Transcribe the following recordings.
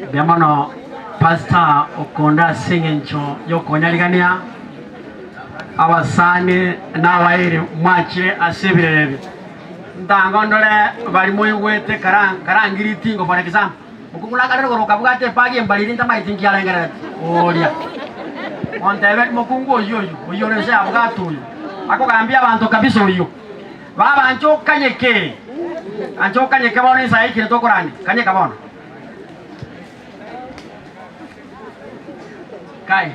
Mbuya mono Pastor okonda ase eng'encho y'okonyarigania abasani na abairi mwachire ase ebirero ebi. Ntango ndore bari moigwete kara karangiri itingo for example. Mokungu nakare rogoro okabwata ebagi embariri ntamaeti nki arengerereti oria. Ontebe mokungu oyio oyio oyio ore nse yabwate oyo akogambia abanto kabisa oyio. Baba ancha okanyeke, ancha okanyeke bono ensa yaikire tokorania, kanyeka bono. Kai,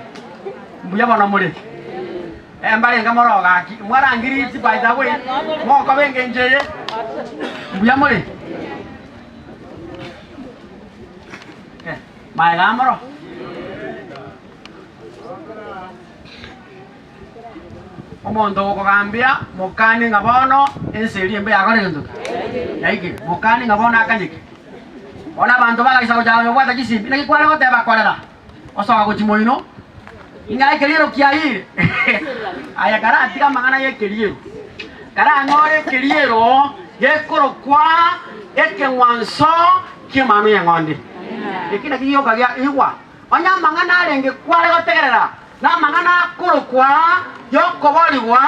mbuya bono more. Eh, mbarenge more ogaki, mwarangiri by the way, mokoba engencho eye, mbuya more. Eh, maega amoro. Omonto ogokogambia, mokanie ng'a bono ense eria embe yakora egento ki? Yaikire. Mokanie ng'a bono akanyeke. Bono abanto bagaisa gochaka konyobwata chisimbi, naki kware goteba korera, osoka gochia moino, ng'a ekeriero kiayire. Aye karatiga amang'ana y'ekeriero, karanyore ekeriero gekorokwa ekeng'wanso ki'emanwa y'eng'ondi. Eki nakio gioka gia igwa. Onye amang'ana arenge kware gotegerera Namang'ana akorokwa y'okoboorigwa,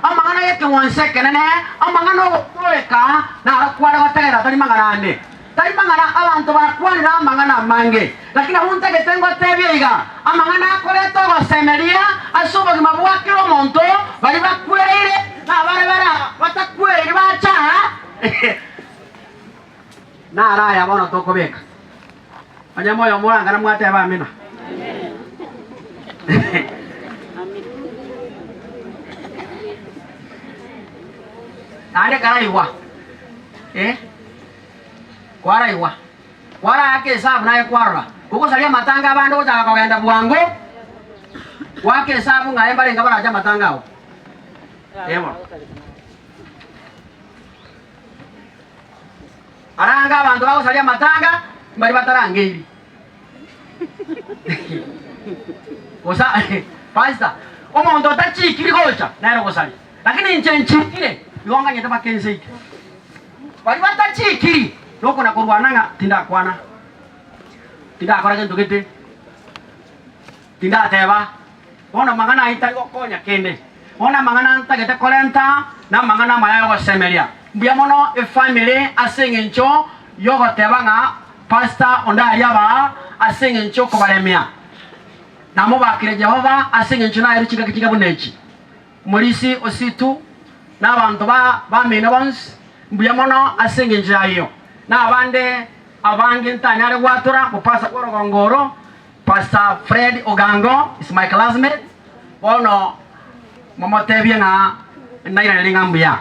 amang'ana y'ekeng'wanso ekenene, amang'ana ogotooreka, naro kware gotegerera tari mang'ana ande. Tari mang'ana abanto bakwanire amang'ana amange. Lakini abwo ntagete ngotebie iga, amang'ana akoreta ogosemeria ase obogima bwa kera omonto, baria bakwereire na abare bara batakwereiri bacha aa, naro aya bono tokobeka. Onye moyomo orangana mwateba amina. Naende karaigwa, eh, kwaraigwa, kwaraaka esabu naye kwarora, ogosaria amatanga abande ogochaka kogenda bwango, gwaka esabu ng'a aye mbarenge barache amatanga ao. Eh bono. Arange abanto bagosaria amatanga mbaria batarangeiri. Gosa pastor, omonto otachikiri gocha nere ogosaria, lakini inche nchikire igo nganyete mpaka ense ike. Baria batachikiri nokona korwana ng'a tindakwana, tindakora gento gete, tindateba, bono amang'ana ayio tari gokonya kende. Bono amang'ana ntagete korenta namang'ana amaya y'ogosemeria. Mbuya mono efamiri ase engencho y'ogoteba ng'a pastor onde aria abaa ase engencho y'okobaremia. Namobakire Jehova ase engencho naerwe chingaki chinga buna echi. Morisi ositu na abanto ba bamino bonsi mbuya mono ase engencho y'ayio. Na abande abange ntanyare gwatora mopastor bw'orogongo oro Pastor Fred Ogango is my classmate, bono momotebie ng'a ndairanerie ng'a mbuya.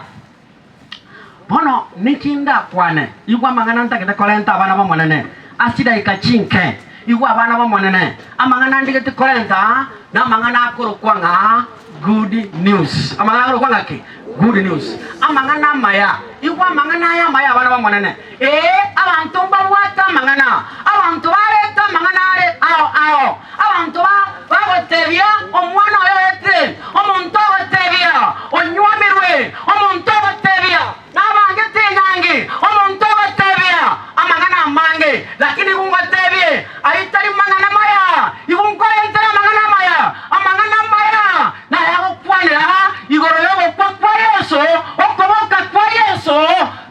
Bono ninki ndakwane? Igwa amang'ana ntagete korenta abana b'Omonene ase chidaika chinke. Igwa abana b'Omonene, amang'ana ndigeti korenta namang'ana akorokwa ng'a good news. Amang'ana akorokwa ng'a ki? Good news. Amang'ana amaya. Igwa amang'ana aya amaya abana b'Omonene. Ee, abanto mbabwate amang'ana, abanto barete amang'ana are ao ao, abanto ba bagotebia omwana oye oetire, omonto ogotebia onyuomirwe, omonto ogotebia nabangete enyangi, omonto ogotebia amang'ana amange. Lakini igo ngotebie, ayio tari mang'ana maya, igo nkorentere amang'ana amaya, amang'ana amaya nayagokwanera igoro y'ogokwa kwa Yeso, okoboka kwa Yeso,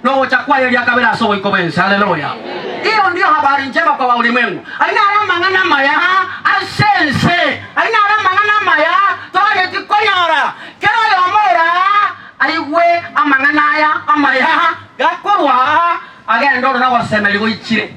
Nogocha kwaye eria kabere ase ogoika bw'ense. Haleluya! Hiyo ndiyo habari njema kwa waulimwengu. Ayio naro amang'ana amaya ase ense. Ayio naro amang'ana amaya toganeti konyora. Kera oyomo ora aigwe amang'ana aya amaya gakorwa agende ore nogosemeria goichire.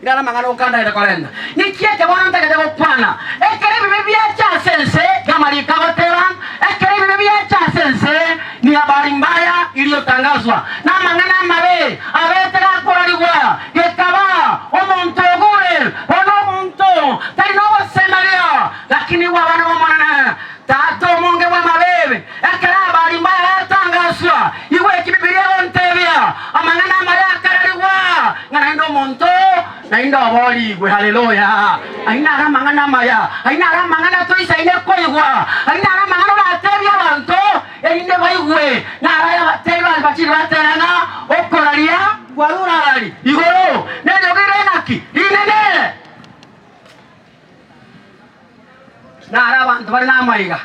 Naro amang'ana okandagete korenta. Niki eke bono ntagete gokwana? Ekero ebibe biacha ase ense, amariko agoteba, ekero ebibe biacha ase ense, ni habari mbaya iliyotangazwa, na amang'ana amabe abete gakororigwa, gekaba omonto ogure, bono omonto tari nogosemeria, lakini igwe abana b'Omonene, Tata omonge bw'amabeebe, ekero habari mbaya yatangaswa, igwe eki Bibilia egontebia, amang'ana amaya akararigwa, ng'a naende omonto naende oboorigwe. Haleluya! Ayio naro amang'ana amaya, ayio naro amang'ana toisaine koigwa, ayio naro amang'ana oratebie abanto erinde baigwe, naro ayabatebi baria bachire baterana okoraria. Kwarure arari igoro, neriogi rire ng'aki rinene. Nare abanto bare namaiga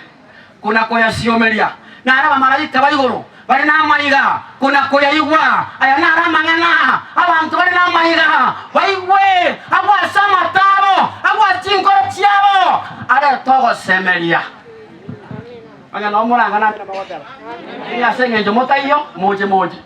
kona-koyasiomeria, nare abamalaika ba igoro bare namaiga kona-koyaigwa. Aya naro amang'ana abanto bare namaiga baigwe agwo ase amato abo, agwo ase chinkoro chiabo, arete ogosemeria. Onye nomorang'ana ande nabo mogoteba, Ase engencho motaiyo, moche moche.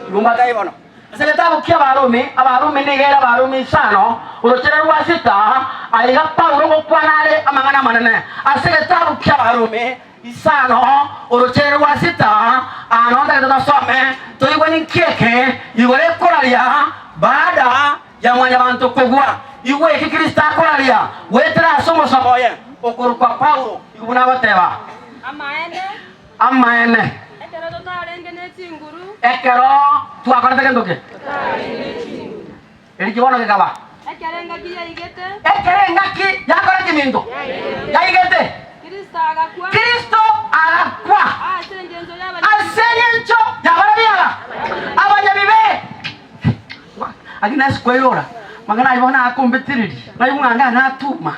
Igo mbatebie bono. Ase egetabu ki'Abarumi, Abarumi nigo ere Abarumi isano, orochere rwa sita, aiga Paulo ngokwana are amang'ana amanene. Ase egetabu ki'Abarumi isano, orochere rwa sita, aa noo ntagete tosome, toigwe ninki eke igoro ekoraria baada ya mwanyabanto kogwa. Igwe eki Kristo akoraria goetera ase omosomba oye okorokwa Paulo, igo buna agoteba. Amaene. Amaene. Ekero totarenge ne chinguru. Ekero twakorete gento ki? Totarenge ne chinguru. Eriki bono gekaba. Ekero engaki yaigete. Ekero engaki yakora kiminto? Yaigete. Kristo agakwa. Kristo agakwa. Ase engencho y'abanyabibe. Ase engencho y'abarabia aba abanyabibe. Agnes koirora mang'ana ayio bono akombetireria, naigwe ng'a ng'a natuma,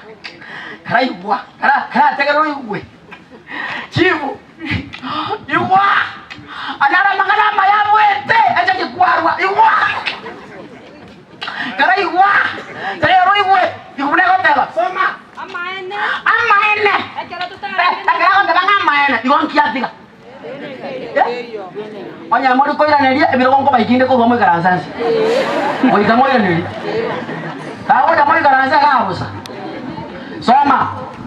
karaigwa, kara karategerera oigwe. Chifu, igwa! Anyare amang'ana amaya abwete enchaki kwarwa, igwa! Karaigwa, tegerera oigwe, igwa buna egoteba, soma. Amaene. Amaene. Ekero totarenge Ekero agoteba ng'a amaene, igo nkiatiga. Onye more koiraneria ebirogo nkobaikinde korwa moikaranse anse, goika moiranerie. Kagocha moikaranse igaa bosa. Soma,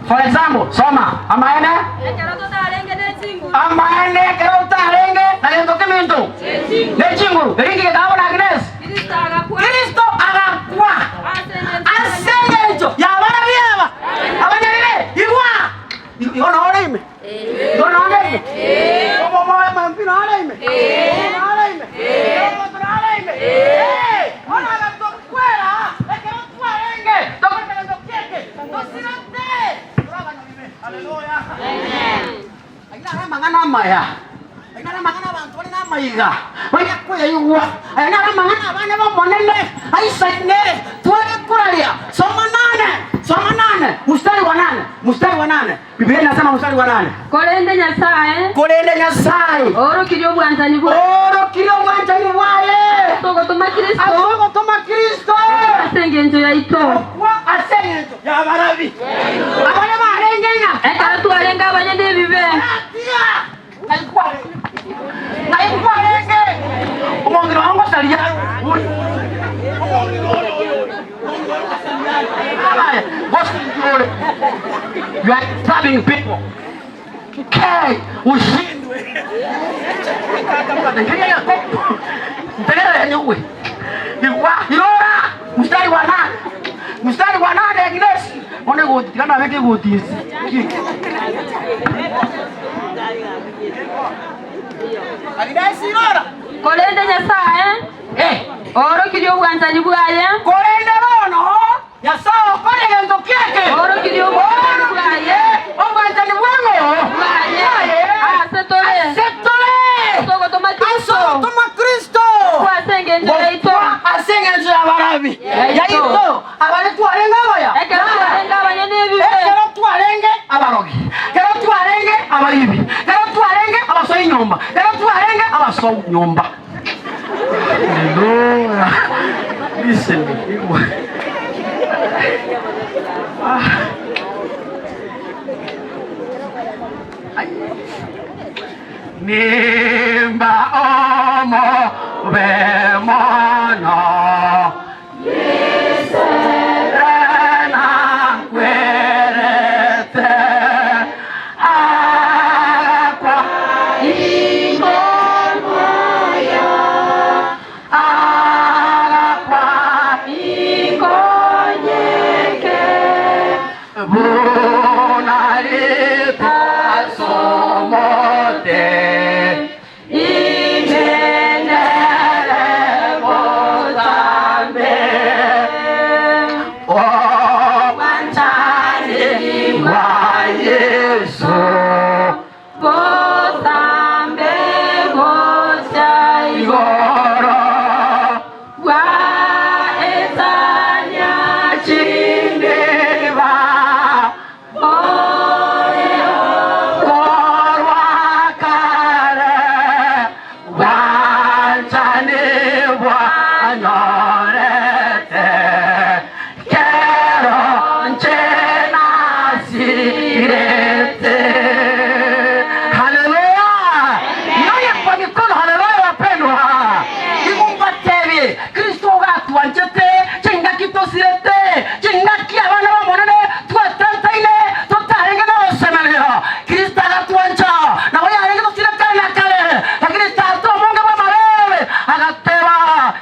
for example, soma, amaene, Ekero totarenge ne chinguru. amaene ekero otarenge na gento keminto, ne chinguru, eri nki gekaba buna Agnes? Kristo agakwa. Kristo agakwa Ase engencho ase engencho y'abarabia aba abanyabibe. Igwa! Igo nore ime. Igo nore ime. Omomoyo nore ime. Nore ime. Omonto nore ime. Bono agatokwera ekero twarenge tokorete gento kieke tosirete tore abanyabibe. Haleluya. Ayio naro amang'ana amaya. Ayio naro amang'ana abanto bare namaiga baria koyaigwa. Aya naro amang'ana abana b'Omonene aisaine tware koraria. Soma nane, soma nane, mstari wa nane, mstari wa nane. Biblia inasema mstari wa nane. Korende Nyasae. Korende Nyasae. Oorokirie obwanchani bwaye. Oorokirie obwanchani bwaye. Ase ogotoma Kristo. Ase ogotoma Kristo. Ase engencho yaito. Gokwa ase engencho y'abarabi. Abaria barenge ng'a. Ekero twarenge abanyene ebibe. Tiga! Ng'ai kwarenge? Ng'ai kwarenge? Omong'ina oyo ngosaria are oyo. Omong'ina oyo oyo oyo. Omong'ina oyo ngosaria are. Abaye, gosaria ore. You are disturbing people. Kei, ushindwe. Ntegerere nyigwe. Igwa, irora, mstari wa nane. Mstari wa nane Agnes. Bono egoti, tiga nabeke egoti inse. Korende Nyasae oorokirie obwanchani bwaye. Korende bono Nyasae okore egento kieke. Oorokirie obwanchani bwaye. Obwanchani bwang'o? Bwaye. Ase tore. Ase tore. Ase ogotoma Kristo. Ase ogotoma Kristo. Gokwa ase engencho yaito. Gokwa ase engencho y'abarabi. Yaito. Abaria twarenge abaya. Ekero twarenge abanyene ebibe. Ekero twarenge abarogi. Ekero twarenge abaibi. Ekero twarenge abasoi nyomba. Ekero twarenge abasou nyomba. Haleluya. Listen. Igwa. Ah. Ai. Nimba omobe mono.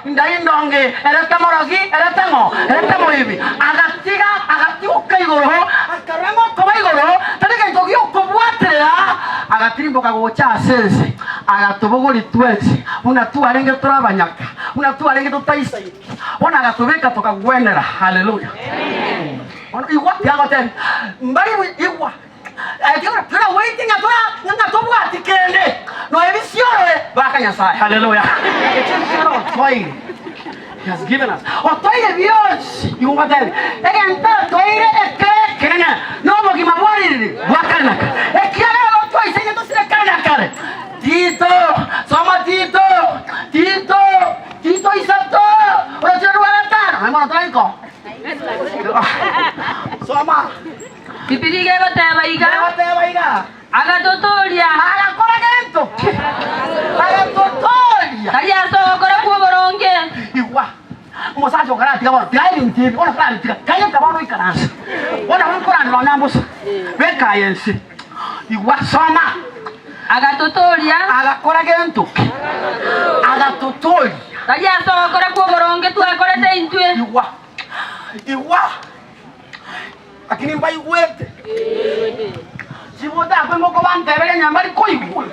Inda indonge, ere tamorogi, ere tang'o, ere tamoibi. Agatiga, agatioka igoro, akarora ng'a okoba igoro tari gento gi'okobwaterera, agatirimboka gocha ase ense, agatobogoria twensi, buna twarenge tore abanyaka, buna twarenge totaisaini. Bono agatobeka tokagwenera. Haleluya! Bono igwa, tiga mbari igwa. Tora ng'a tora ng'a tobwati kende nonya ebisiorore baka Nyasaye. Haleluya! Ekio ekero otoire. He has given us. Otoire bionsi. Igo ngotebia, egento otoire ekere ekenene nobogima bwaririri bwa kare na kare. Ekiagera igo twaisaine tosire kare na kare. Tito, soma Tito, Tito, Tito isato, orochire rwa gatano. Naende bono toraiko. Soma. Bibilia iga egoteba iga. Egoteba iga. Agatotooria. Agakora gento ki? Agatotooria. Tari ase ogokora kw'oboronge. Igwa, omosacha okaratiga bono, tiga ebinto ebi, bono karabitiga, kayeka bono oikaranse. Bono nabo nkorande nonya mbosa, beka aye inse. Igwa, soma. Agatotooria. Agakora gento ki? Agatotooria. Tari ase ogokora kw'oboronge twakorete intwe. Igwa, igwa. Lakini mbaigwete. Chibotakwe ngokobanteberia onye mbari koigwa.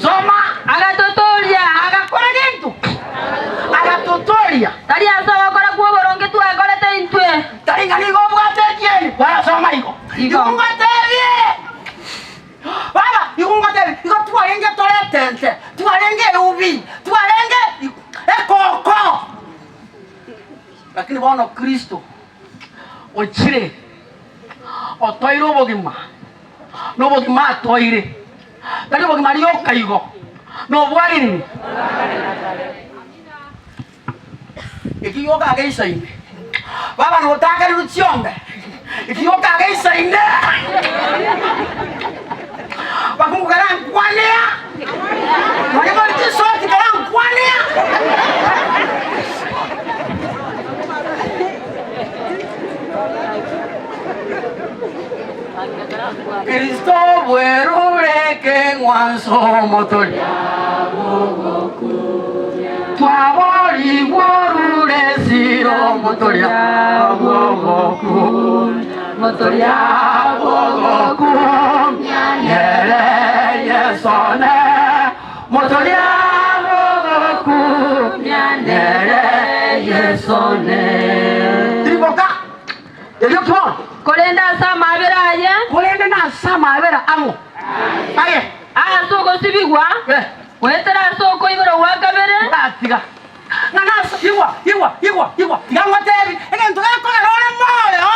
Soma. Agatotoria. Agakora gento ki? Agatotoria. Tari ase ogokora kw'oboronge twakorete intwe. Tari ng'a nigo obwate ekieni. Soma igo. Igo. Igo ngotebie. Baba, igo ngotebie, igo twarenge toretente, twarenge eubi, twarenge ekoko. Lakini bono Kristo ochire otoire obogima, na obogima atoire, tari obogima rioka igo, nobwa rini? Eki gioka geisaine. Baba notakererwe chiombe. Eki gioka geisaine. Bakungu karankwanea. Nonya bari chisoti karankwanea. Kristo bwerure keng'wanso motoria. Twaborigwe orure esiro motoria bw'ogokumia, motoria bw'ogokumia, nere Yeso ne, motoria bw'ogokumia, nere Yeso ne. Tiriboka, erio ki bono? Korende ase amaabera aye. Korende nase amaabera ang'o? Aye. Ase ogosibigwa. Eh. Goetera ase okoiborwa gwa kabere. Ngatiga ng'a nase igwa, igwa, igwa, igwa, tiga ngotebi egento gekogera ore moyo,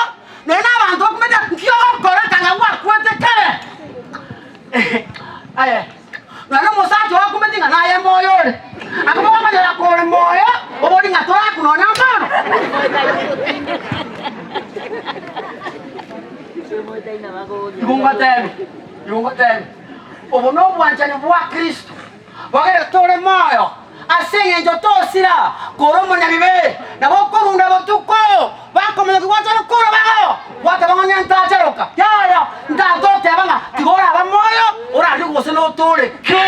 nonya na abanto bakumete nki ogokora kanga gwakwete kare. Aye, nonya na omosacha oo akumeti ng'a naye moyo ore, akaba gokonyora kore moyo, obori ng'a torakwa nonya mbono. Igo ngotebi, igo ngotebi. Obo nobwanchani bwa Kristo, bogere tore moyo, ase engencho tosira kore omonyabibe, nabo okorunda botuko, bakomanya ki gwancha rokoro bago, gwateba ng'a onye ntacharoka, yaya, ntatoteba ng'a tiga oraba moyo, orarigwe gose notooreke.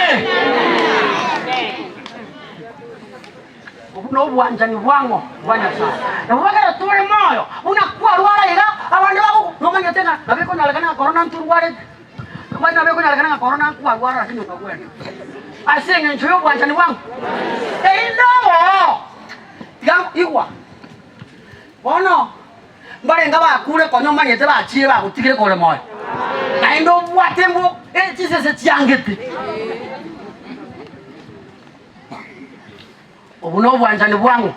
Obwo nobwanchani bwang'o bwa Nyasae. Nabo bagere tore moyo, buna kwarwara iga, abande bagoku, nomanyete ng'a nabo ekonyarekana ng'a korona ntorwarete. Nomanyete nabo ekonyarekana ng'a korona nkwarwara lakini okagwena. Ase eng'encho y'obwanchani bwang'o. Erinde obo, tiga igwa. Bono, mbarenge abakure konya omanyete bachire bagotigire kore moyo, naende obwate mbo chisese chiangete. Obwo nobwanchani bwang'o.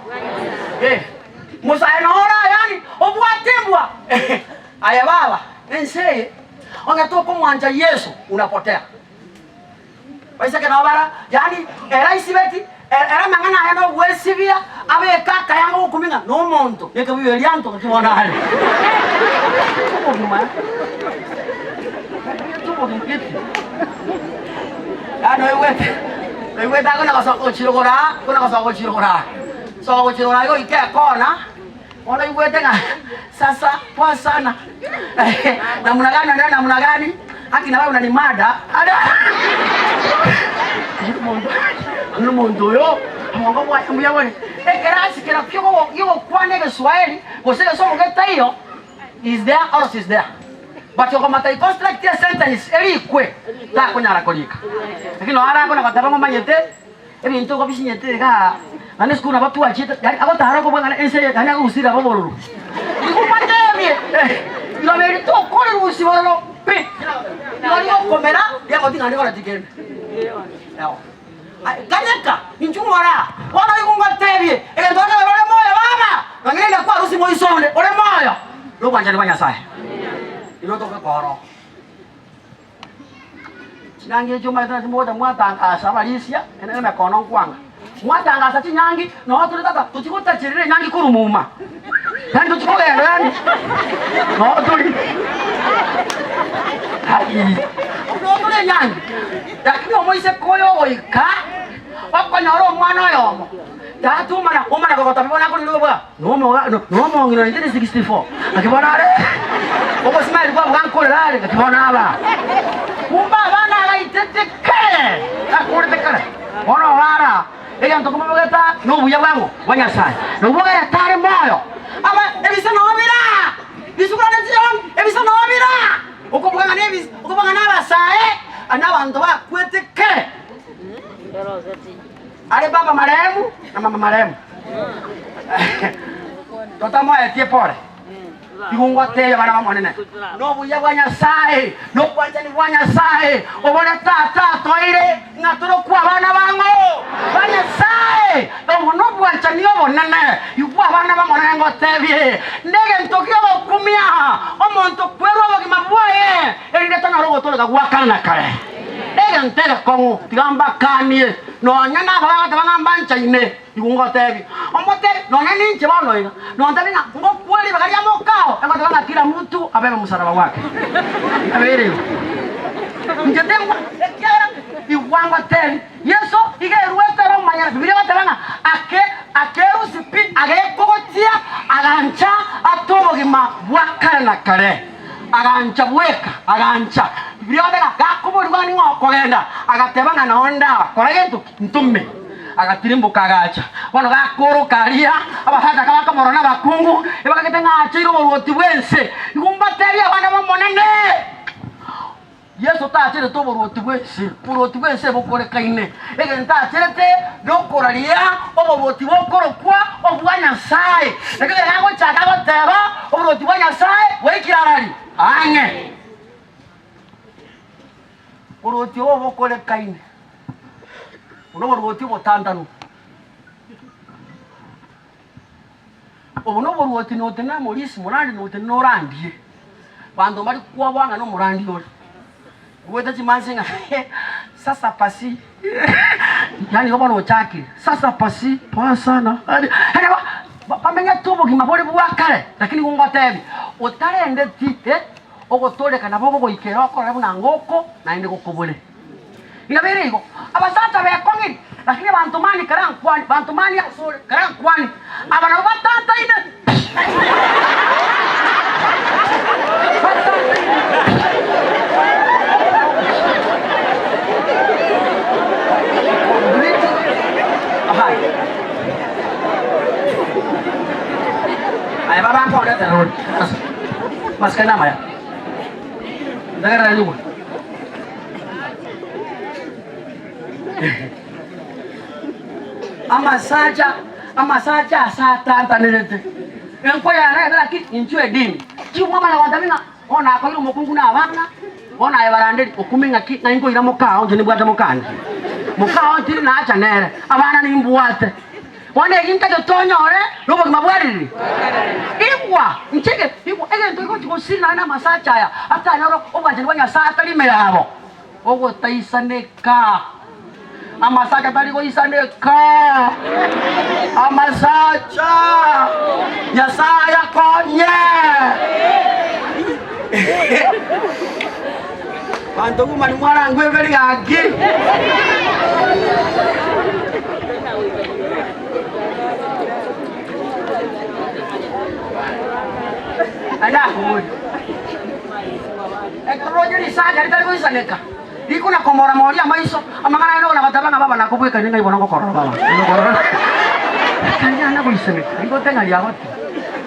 Eh, Musae noro yani obwate embwa. Aye baba, ense eye onye tokomwancha Yeso unapotea. Baiseke nabo bara yani era isibeti era amang'ana aya nogwesibia abeke akayanga gokumia ng'a nomonto nekebuyu eria nto gaki bono are. Obogima obogima gete. Yaani oigwete, oigwete akona gosoka gochirogora aa, akona gosoka gochirogora aa, soka gochirogora iga oike ekona, bono oigwete ng'a sasa poa sana namna gani naendelea namna gani? Aki nawe unanimada are omonto oyo obongo bwaye mbuya bore ekerasi kera kiogokwana egeswahili gose egesongo getaiyo is there or is there but okomata construct a sentence erikwe takonyara korika lakini noo arakona goteba ng'a omanyete ebinto igo bisinyete igaa naende esukuru nabo twachiete yaani agotara okobua ng'a ense eye yaani agosira obororo. Igo mbatebie riroba eri tokorirusia bororo pi, riroba rigokomera riagotiga naende rigoreti kende. Kanyeka inchuo ng'ora bono igo ngotebie egento ekero ore moyo baba, nonye rende kwarusia moiso onde ore moyo, nobwanchani bwa Nyasaye. Igo togokora oo. Chinyangi echio omanyete naki mogocha mwatangasa abarisia ere nemekono nkwanga. Mwatangasa chinyangi noo tore tata tochi gotacherera enyangi korwa muma. Yaani tochi kogenda yaani noo tori aii noo tore enyangi lakini omoiseke oyo ogoika okonyora omwana oyomo tata omana omana kogotobi bono akorire obwa nomoga nomong'ina 1964 naki bono are obosmile bwabo gankorera are naki bono aba kumbe abana agaitete kare akorete kare bono orara egento komobogeta nobuya bwang'o bwa Nyasaye nobwo ogerete are moyo aba ebise noo bira bisugurane chiyongi ebise noo bira okobuga ng'a nebise okobuga ng'a nabasae aa nabanto bakwete kare. Are baba marehemu na mama marehemu. Totamoetie pore. Igo ngotebia abana b'Omonene, nobuya bwa Nyasae, na obwanchani bwa Nyasae, obore Tata atoire, ng'a torokwe abana bang'o? Ba Nyasae. Obo nobwanchani obonene. Igwa abana b'Omonene ngotebie, negento ki'ogokumia omonto kwerwa obogima bwaye, erinde tonyore ogotooreka gwa kare na kare. Egento egekong'u, tiga mbakanie, nonya naba bagoteba ng'a mbanchaine, igo ngotebie, omotebi, nonya ninche bono iga, nontebi ng'a ngokwa ribaga ria mokao, egoteba ng'a kila mtu abebe omosalaba gwake. Nabeire igo. Inche tingwa, ekiagera igwa ngotebie, Yeso iga eruete ere omonyene, Bibilia egoteba ng'a ake akerusia pi, agekogotia, agancha ate obogima bwa kare na kare. Agancha bweka, agancha. Bibilia egoteba ng'a gakoborigwa ng'a ning'o okogenda, agateba ng'a noo ndaaba, kora gento ki? Ntome. Agatirimboka agacha. Bono gakoroka aria, abasacha aka bakamorora na abakungu, ebakagete ng'a acheire oboruoti bw'ense. Igo mbatebie abana b'Omonene! Yeso tacherete oboruoti bw'ense, oboruoti bw'ense bokorekaine. Egento acherete nokoraria oboruoti bokorokwa obwa Nyasae. Nakio ekero agochaka agoteba oboruoti bwa Nyasae bwaikire arari? Ang'e. Oboruoti obo bokorekaine, buna oboruoti obotantanu. Obo noboruoti notenena amorisi morandi notenena orandie. Banto mbari kwoboa ng'a nomorandi ore. Goeta chimanse ng'a sasa pasi yaani igo bono ochakire sasa pasi poa sana yaani bamenyete obogima bore bwa kare lakini nigo ngotebia otarendeti eh ogotoreka nabo ogogoikera okorore buna ngoko naende gokobore. Inabeire igo, abasacha bekong'iri, lakini abanto mani karankwani, banto mani asore karankwani, aba nabo batantaine pi. Batantaine pi. Aye baba nkondetera rori, masikani namaya, ntegerera nyuma. Amasacha, amasacha ase atantanerete enko yane ebe naki inchuo edini. Chimwamanya gontebia ng'a bono nakoeire omokungu na abana, bono aye baranderi okume ng'aki ng'ai nkoira mokao inche nimbwate mokande. Mokao tiri nacha nere, abana nimbwate. Bono eri ntagete onyore nobogima bwa ririri. Igwa, inche ege, igwa, egento gegochi gosira naende amasacha aya atanyore obwanchani bwa Nyasae atari ime yabo, ogotaisaneka. Amasacha tari goisaneka. Amasacha! Nyasae akonye! Banto buna nimwarangwe eberi gaki. Naende akoboria. Ekero roche risacha ritari goisaneka, rikona komora-moria amaiso, amang'ana aye nokona goteba ng'a baba nakobwekanie ng'ai bono ngokorora baba, ngokorora. Tariana goisaneka, rigote ng'a riagotire.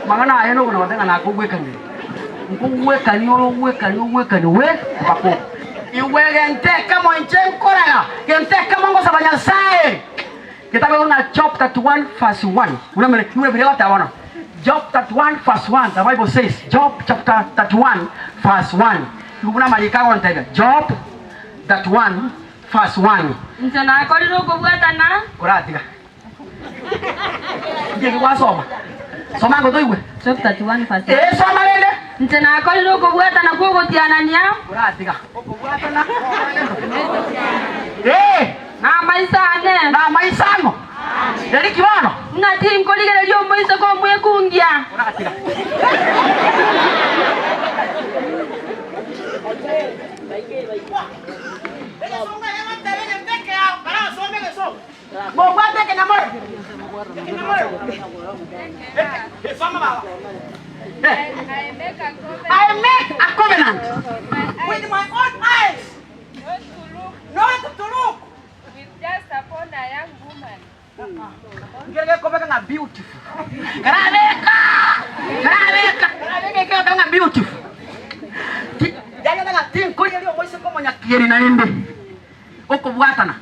Amang'ana aye nokona goteba ng'a nakobwekanie. Nkogwekania ore ogwekania ogwekania we mpaka okwe. Igwe gento ekemo inche nkoraga, gento ekemo ngosaba Nyasae. Getabe ng'a Job 31 verse 1. Buna mere igwe biria egoteba bono. Job 31 verse 1, the Bible says, Job chapter 31 verse 1. Igwe buna amariko agontebia, Job 31 verse 1. Inche nakorire okobwatana. Koratiga. Inki eki gwasoma? Soma ango toigwe. Job 31 verse 1. Ee, soma rende. Inche nakorire okobwatana kw'ogotianania. Koratiga. Okobwatana. Ee. Namaiso ane. Namaiso ang'o? Eri ki bono? Ng'a tinkorigereria omoiseke omwekungia. Oratiga. Mobwate ekenyamorero. Ekenyamorero. Soma baba. I make a covenant with my own eyes. Not to look. With just upon a young woman. Nkere gekobeka ng'a beautiful. Karabeka! Karabeka! Karabeka ekegoteba ng'a beautiful. Ti- yagete ng'a tinkorigereria omoiseke omonyakieni naende. Okobwatana.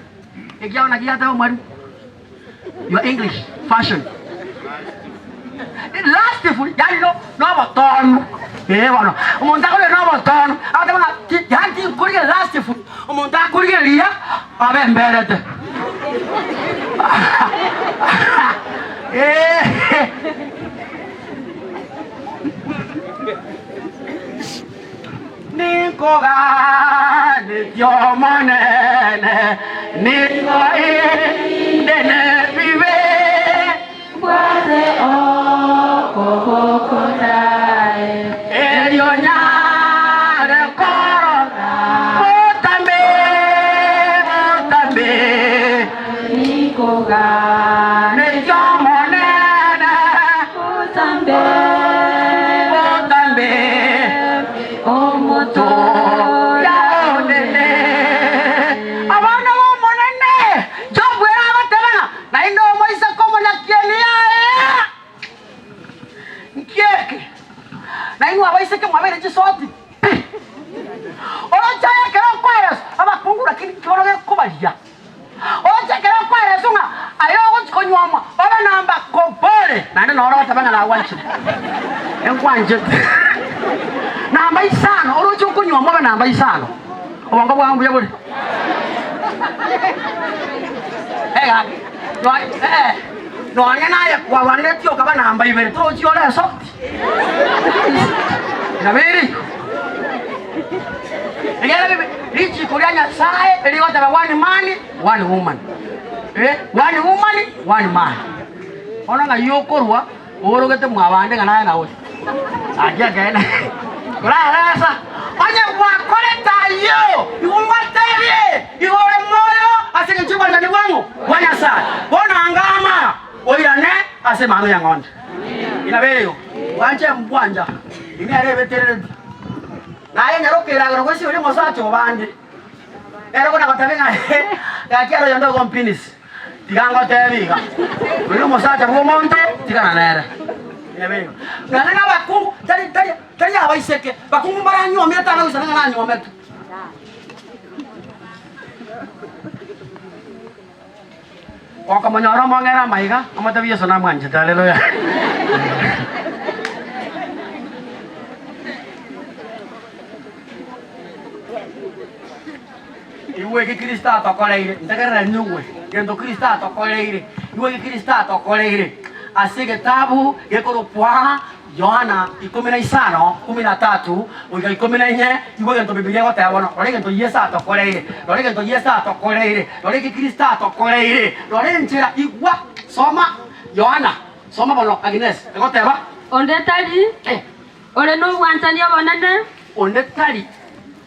Ekiagera naki yateba omwalimu. Your English fashion. Lastful, yaani no nobotonu. Ee bono, omonto akorigereria nobotonu, agoteba ng'a ti yaani tinkorigereria lastful, omonto akorigereria abe emberete. Eeh. Ninkoganetie Omonene, nigo inde nebibe. Mbwate okoboko naye. Erio nyare korora botambe, botambe. Ninkoganetie Netie Omonene, botambe. botambe. Omotoria onene. Abana b'Omonene, Jobu ere agateba ng'a naende omoiseke omonyakieni yaye nkieke, nainwe abaiseke mwabeire chisoti pi. Oroche aye ekero okoereswa abakungu lakini ki bono gekobaria. Oroche ekero okoereswa ng'a aye ogochia konyuomwa obe namba kobore naende noro ogoteba ng'a nagwanchire. Enkwanchete. Namba isano oroche okonyuomwa obe namba isano. Obongo bwao mbuya bore? Egaki. Eh, nonye naye kwarwaneretie okaba namba ibere torochi ore esofti. Nabo ere igo. Ekiagera bibi richiko ria Nyasaye erigoteba one man, one woman. Eh, one woman, one man. Bono ng'ai okorwa oorogete mwabande ng'a naye nawe. Gaki ekeene. Koraresa, onye gwakorete ayio, igo ngotebie, igo ore moyo ase engencho y'obwanchani bwang'o bwa Nyasaye. Bono angama oirane ase emanu y'eng'ondi. Inabere igo, bwanche mbwancha, inere ebeterereti. Naye nyaroka eragero goisia oria omosacha obande. Ere kona goteba ng'a gaki ere oyonde ogompinisi. Tiga ngotebi iga, oria omosacha bw'omonto tigana nere. Inabere igo. Naende nabakungu, tari tari tari abaiseke, bakungu mbaranyuomete abagoisana ng'a nanyuomete. Okomonyora omong'ere amaiga, omotebie Yeso namwanchete. Haleluya. Igwe eki Kristo atokoreire, ntegerere nyigwe gento Kristo atokoreire. Igwe eki Kristo atokoreire ase egetabu gekorokwa Yohana ikomi na isano, kumi na tatu, goika ikomi na inye, igwa egento Bibilia egoteba bono, rora egento Yeso atokoreire, rora egento Yeso atokoreire, rora eki Kristo atokoreire, rora enchera, igwa, soma Yohana, soma bono Agnes, egoteba. Onde tari Eh. ore nobwanchani obonene. Onde tari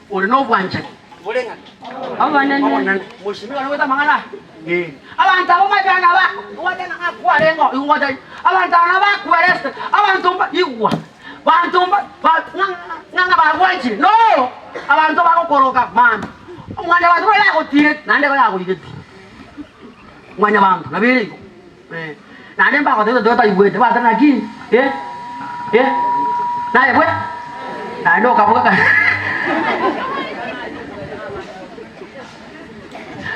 ore nobwanchani bore ng'aki? Obonene. Obonene. Mheshimiwa nobwate amang'ana aya? Ee. Abanto aba omanyete ng'a naba, obwate ng'a kwarenge oo, igo ngocha abanto aba nabakwereste, abanto mba, igwa. Banto mba ba ng'a ng'a ng'a bagwanchire no! Abanto bagokoroka mambia. Mwanyabanto bono yagotiireti naende igo yagoireti. Mwanyabanto nabo ere igo eh. Naende mbagotebia tobe totaigwete bateba naki eh eh naye bwe naende okaboka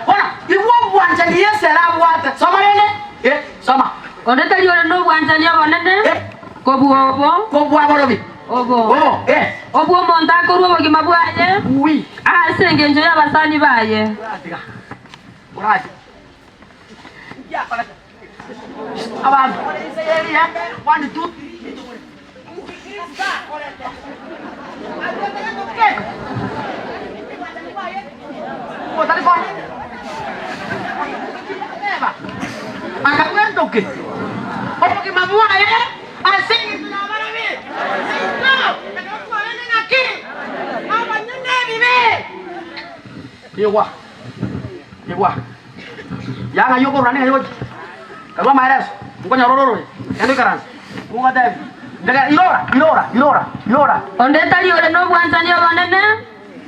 Bono igwa obwanchani Yeso ere abwate. Soma rende eh soma. Onde tari ore nobwanchani obonene Eh. kobua obo, Kobua borobi obo, obo eh obwo omonto akorua obogima bwaye ui ase engencho y'abasani baye. Oratiga oratiga Abanto one, two, three. Akagwentoke obogima bwaye ase engencho y'abarabi intwe ekero twarenge ng'aki abanyene ebibe. Igwa, igwa, yang'ai okorora ning'ai ogochia, karue amaereso, nkonyora ore oroe, genda oikaranse, ngogotebi, ndegera, irora, irora, irora, irora. Onde tari ore nobwanchani obonene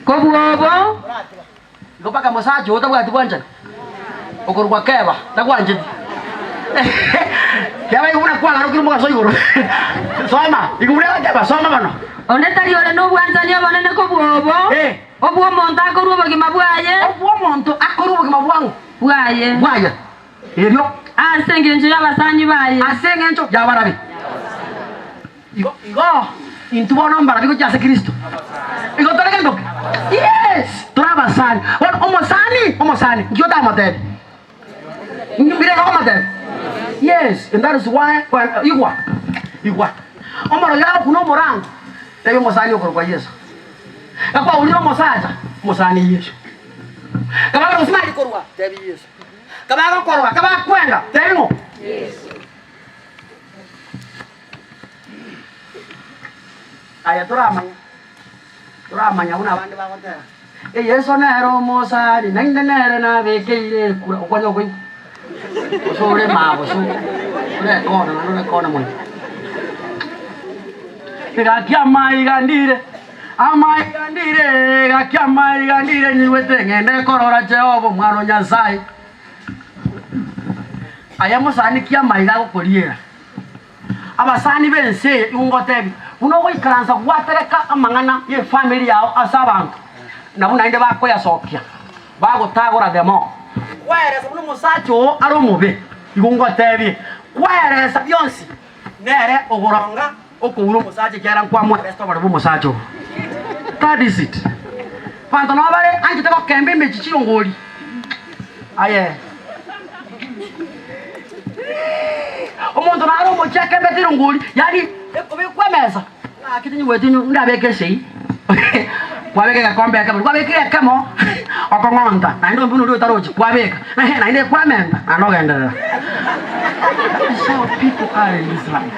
kobua obo. Oratiga, igo mpaka mosacha oo otabwati bwanchani, okorokwa keba, tagwancheti. Keba igo buna kwagarokire omogaso igoro, soma, igo buna egoteba, soma mono. Onde tari ore nobwanchani obonene kobua obo. Eh. Obw'omonto akorua obogima bwaye. Obw'omonto akorua obogima bwang'o? Bwaye. Bwaye. Erio. Ase engencho y'abasani baye. Ase engencho y'abarabi. Igo, igo, intwe bono mbarabi gochia ase Kristo. Igo tore gento ki? Yes! Tore abasani. Bono omosani, omosani, nki otamotebia? Mbire iga okomotebia? Yes, and that is why, igwa, igwa. Omorogi agokuna omorango, tebia omosani okorokwa Yeso. Gakwaurire omosacha, omosani Yeso. Kababere gose mari korwa, tebi Yeso. Kabagokorwa, kabakwenda, tebi ng'o? Aye toramanya, toramanya buna abande bagoteba, E Yeso nere omosani, naende nere nabekeire ekura. Okwanya okoigwa? Gose ore maa gose ore ekona naende ore ekona mono. Gaki amaiga ndire, amaiga ndire, gaki amaiga ndire nyigwete ng'ende korora Jehova Omwana o Nyasae. Aye mosani ki amaiga agokoriera? Abasani b'ense eye igo ngotebia, buna ogoikaransa gwatereka amang'ana y'efamiri yao ase abanto, nabwo naende bakoyasokia, bagotagora the more. Kweresa buna omosacha oo are omobe, igo ngotebie, kweresa bionsi Nere ogoronga okoura omosacha ekiagera nkwamoereste obore bw'omosacha oo. That is it. Abanto nabo bare anchete gokemba emechie chirongori. Aye. Omonto nare omochie akembete erongori, yaani ekobekwa emesa, ng'aki tinyigweti ndabeke esei, kwabeka egekombe ekemo, kwabekire ekemo, okong'onta, naende ombuna oria otarochi, kwabeka, ehe naende ekwamenta, naende ogenderera. That is how people are in this life.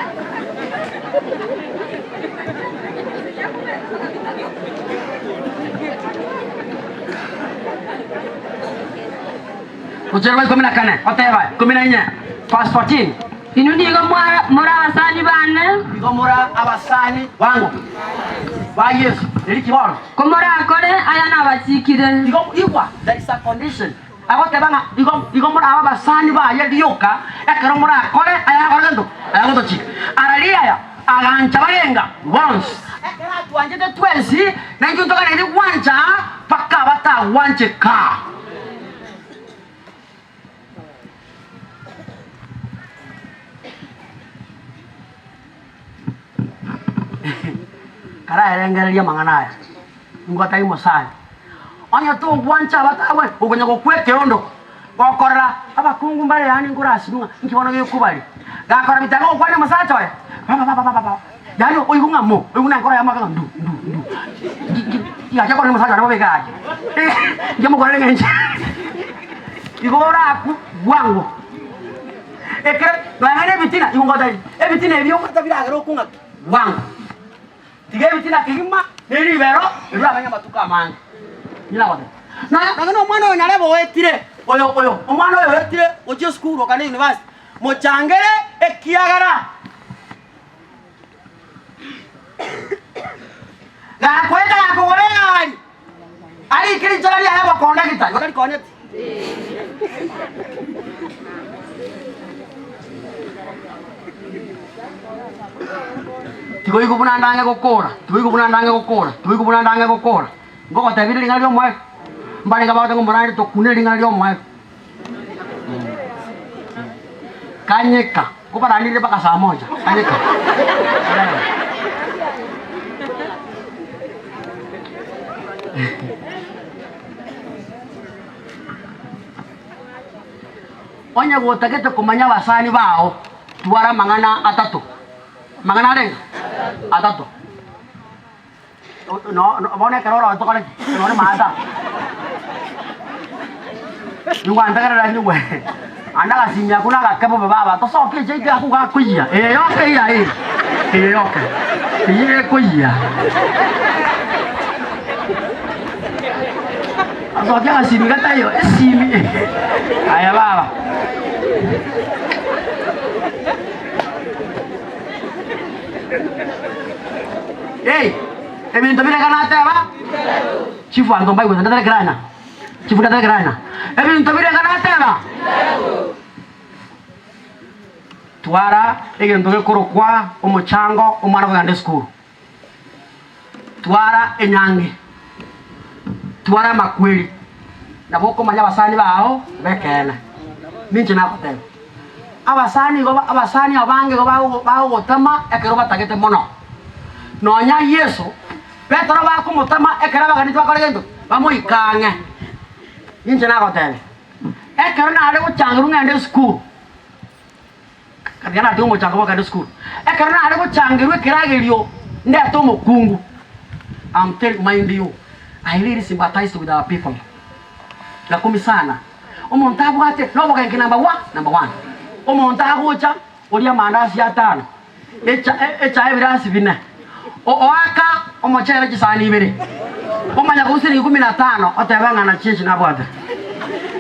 Gochia rwa ikomi na kane, oteba, ikomi na inye, verse 14. Inwe nigo more abasani bane. Nigo more abasani bang'o? Ba Yeso. Eri ki bono? Komorakore aya nabachikire. Igo igwa, there is a condition. Agoteba ng'a igo igo morabe abasani baye rioka ekero morakore aya agokora gento? Aya agotochika. Arari aya agancha barenga bonsi. Ekero atwanchete twensi, naintwe ntoganetie gwancha mpaka abatagwancheka. Karaerengereria amang'ana aya, nigo atari mosani. Onye togwancha abatagwancha, okonya gokwa ekeondo, gokorora abakungu mbare yaani nkorasirwe ng'a inki bono gekobaria. Gakora bitanga gokwania omosacha oye, babababababa, yaani oigwe ng'a mo, oigwe na enkoro yamo ng'a ndu ndu ndu, nki nki nki akorire omosacha one bobe iga aye, inki amokorere ng'a inche igo orakwe bwango. Ekero nonya na ebitina, igo ngotebia, ebitina ebi ogoteba biragere okwe ng'aki? Bwango. Tiga ebitina kegima ne ribero, erio oramenye amatuko amange. Inche nagotebia. Nonya nonya na omwana oyo nyarebe oetire, oyo oyo, omwana oyo oetire gochia esukuru okana university, mochangere ekiagera. Gakoeta gakogora egari, arike rinchera riaye gokondagita, igo tarikonyeti. Tigoigwa buna ndange gokora, tigoigwa buna ndange gokora, tigoigwa buna ndange gokora. Ngogotebirie ring'ana ri'omoerio, mbarenge bagoteba ng'a omorande tokune ring'ana ri'omoerio. Kanyeka, nkobaranderie mpaka saa moja, kanyeka. Onye gotagete komanya abasani bao, twara amang'ana atato. Amang'ana arenge? Atato. No, no, bono ekero oroe tokore ki? Nore maata. Nigo antegerera nyigwe. Ande agasimia akwo nagake bobe baba, tosoke echaito yaku gakoyia. Eye yoka eira eye. Eye yoka. Eye ekoyia. Asokia agasimi gataiyo, esimi. Aya baba. Hey, ebinto biria ekero nateba, chifu anto mbaigwete ndaterekera anya, chifu ndaterekera anya, ebinto biria ekero nateba, twara egento gekorokwa omochango omwana kogenda esukuru, twara enyangi, twara amakweri, nabo okomanya abasani bao bekeene, ninche nagoteba. Abasani igo abasani abange igo bagogotama ekero batagete mono. Nonya Yeso, Petero bakomotama ekero abaganeti bakora gento, bamoika ang'e. Ninche nagotebia, ekero nare gochangerwa ng'ende esukuru, katiga natiga omochango bw'okogenda esukuru, ekero nare gochangerwa ekeragerio ndete omokungu, I'm telling mind you, I really sympathize with our people. Nakumia sana. Omonto abwate nobogenki number one, number one. Omonto agocha oria amandasi atano, echa echae ebirasi bine, oaka omochere chisani ibere, omanya kousia siringi kumi na tano otebe ng'a nachi echi nabwate.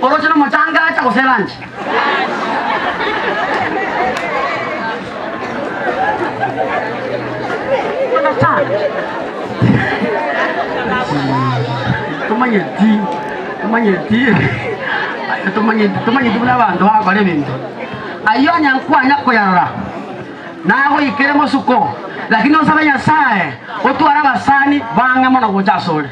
Oroche nomochangacha gose eranchi? Understand? Tomanyeti, tomanyeti, tomanyeti, tomanyeti buna abanto bagokora ebinto. Ayio onye nkwanya koyarora, nagoikere mosuko, lakini osabe Nyasaye otware abasani bang'e mono gocha asore.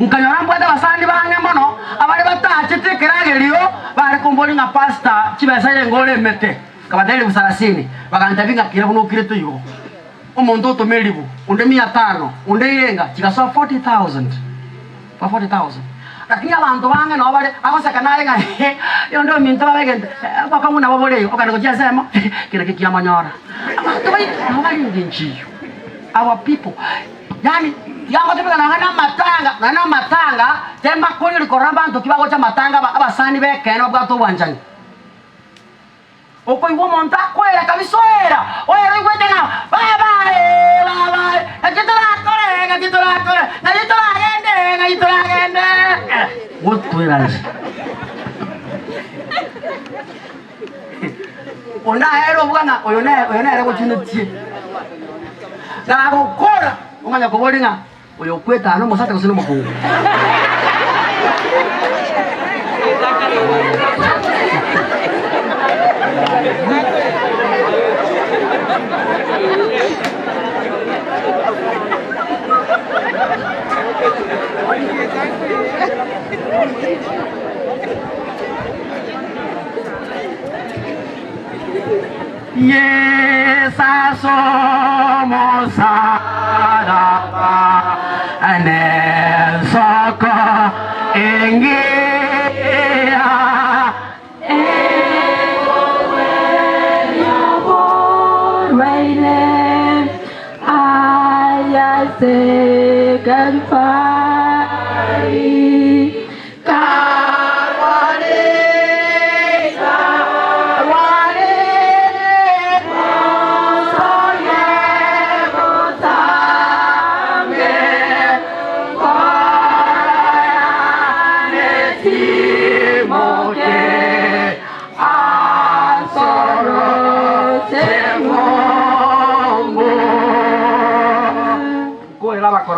Nkanyora mbwate abasani bang'e mono, abare batachete ekeragerio, bare komboria ng'a Pastor, chibesa ere ngore emete. Nkabatebia elifu sarasini, bagantebia ng'a kera buna okirete igo. Omonto otoma elifu, onde mia tano, onde irenga, chigasoa 40,000. Ba 40,000. Lakini abanto bang'e nabo bare, agoseka nare ng'a eeh, onde ominto babegente, obokong'u nabo bore igo, okogenda gochia ensemo, kera eke kiamonyora. Abanto baito nabo bare engencho eyio. Our people, yaani tiga ngotebeka nonye na amatanga, nonye na amatanga, tema korigereria korora abanto ki bagocha amatanga aba abasani b'ekeene babwate obwanchani. Okoigwa omonto akoera kabisa oera, oera oigwete ng'a baba ee, baba ee, naki torakore, naki torakore, naki toragende, naki toragende. Gotwera nse. Onde aere obua ng'a oyo nere oyo nere gochinetie. Nagokora, omanye koboria ng'a Oyo okwetana nomosacha gose nomokungu. Yeso as'omosalaba, Nensoko engiya. Ekogwenia oborwaire ayase Kalvari.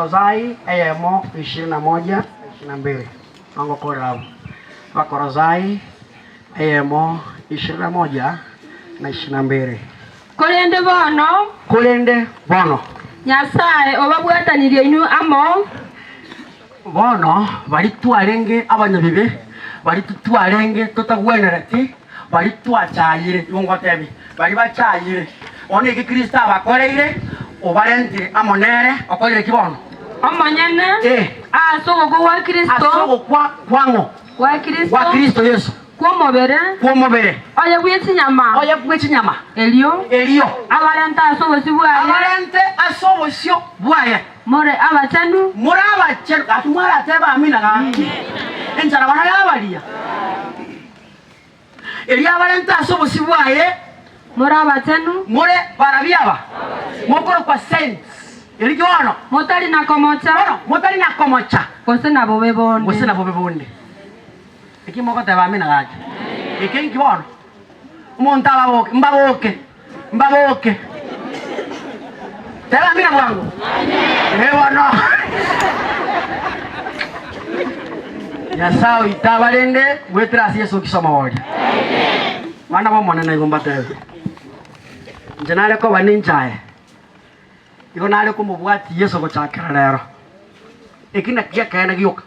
Abakorozai eyemo ishirini na moja na ishirini na mbili. Nongokorera abwo. Abakorozai eyemo ishirini na moja na ishirini na mbili. Korende bono. Korende bono. Nyasae obabwatanirie inwe amo. Bono baria twarenge abanyabibe, baria titwarenge totagwenereti, baria twachayire, igo ngotebia, baria bachayire, bono eki Kristo abakoreire, obarentire amo nere, okorire ki bono? Omonyene, Eh. ase ogokwa gwa Kristo, Ase ogokwa kwang'o? gwa Kristo, Gwa Kristo Yeso. Kw'omobere. Kw'omobere. Oye bwe chinyama. Oye bwe chinyama. Erio. Erio. Abarente ase obosio bwaye. Abarente ase obosio bwaye. More abachenu. More abachenu. Gaki mwaratebe amina gaki. Enchara bono yabaria. Erio abarente ase obosio bwaye. More abachenu. More barabwo aba. Mokorokwa saints. Erio ki bono? Motari na komocha. Bono motari na komocha. Gose na bobe bonde. Gose na bobe bonde. Eki mogoteba amina gaki. Eke inki bono? Omonto ababoke, mbaboke, mbaboke. Teba amina bwango. Ee bono. Nyasae oito abarende goetera ase Yeso Kristo omoboria. Bana b'Omonene igo mbatebe. Inche nare koba ninchaye. Igo nare komobwatia Yeso gochakera rero. Eki nakio ekeene gioka.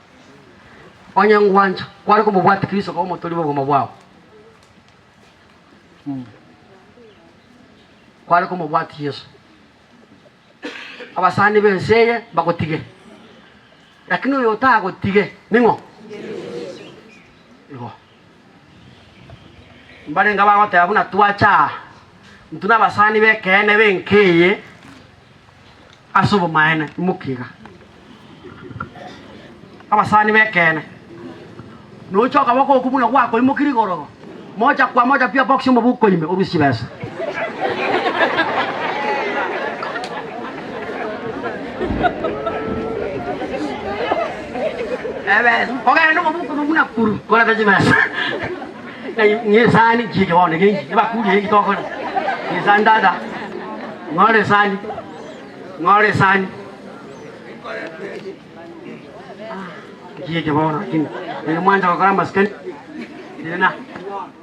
Onye ngwancha, kware komobwatia Kristo koba omotoori bw'obogima bwao. Kware komobwatia Yeso. Abasani b'ense eye mbagotige, lakini oyo otagotige ning'o? Igo. Mbarenge bagoteba buna twacha aa, intwe nabasani b'ekeene b'enka eye ase obomaene, imoka iga. Abasani b'ekeene, noche okaboko okwo buna gwakoimokirie igoro igo, mocha kwa mocha pia box omobuko ime orusie chibesa. Ebesa, ogende omobuko ime buna kuru, koreta chibesa. Ng'a esani nchike bono ege inki, ebakuri eye tokora. Ng'a esani tata, ng'ore esani. Ng'ore esani. Nki eke bono lakini ere mwancha gokora amasikani tena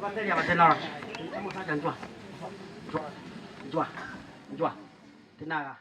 bateria batena oro omosacha ntwa ntwa ntwa ntwa tenaga.